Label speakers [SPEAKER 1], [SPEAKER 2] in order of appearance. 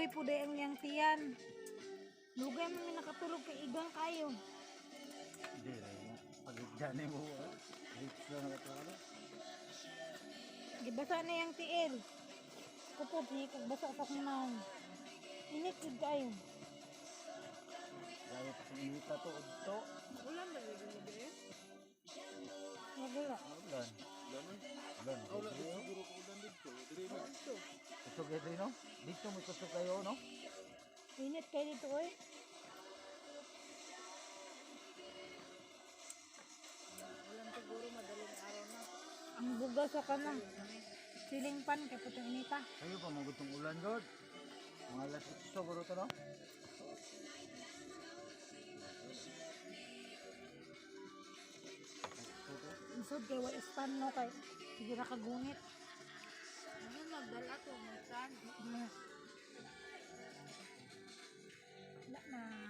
[SPEAKER 1] po day ang iyang tiyan. Lugay man mi nakatulog kay igang kayo.
[SPEAKER 2] Hindi rin. Pag dyan mo, dito na nakatulog.
[SPEAKER 1] Gibasa na yang tiil. Kupod ni kag basa sa akong naong. Init jud kayo.
[SPEAKER 2] Grabe pa kung init na to, udto.
[SPEAKER 3] Ulan ba yung gabi eh?
[SPEAKER 1] Wala.
[SPEAKER 2] Ulan.
[SPEAKER 4] Ulan eh.
[SPEAKER 2] Ulan.
[SPEAKER 4] Ah, wala dito siguro ko ulan dito. Dili na dito.
[SPEAKER 2] Kusog kayo no? Dito may kusog kayo, no?
[SPEAKER 1] Init kayo dito oy.
[SPEAKER 3] Ulan siguro madaling araw na.
[SPEAKER 1] Ang buga sa kanang siling pan kay putong inita.
[SPEAKER 2] Kayo pa magutong ulan, God. Mga alas 8 siguro to, no?
[SPEAKER 1] Isod kay wa span no kay sige ra kagunit.
[SPEAKER 3] Ano magdala to? Magsan?
[SPEAKER 1] Wala na.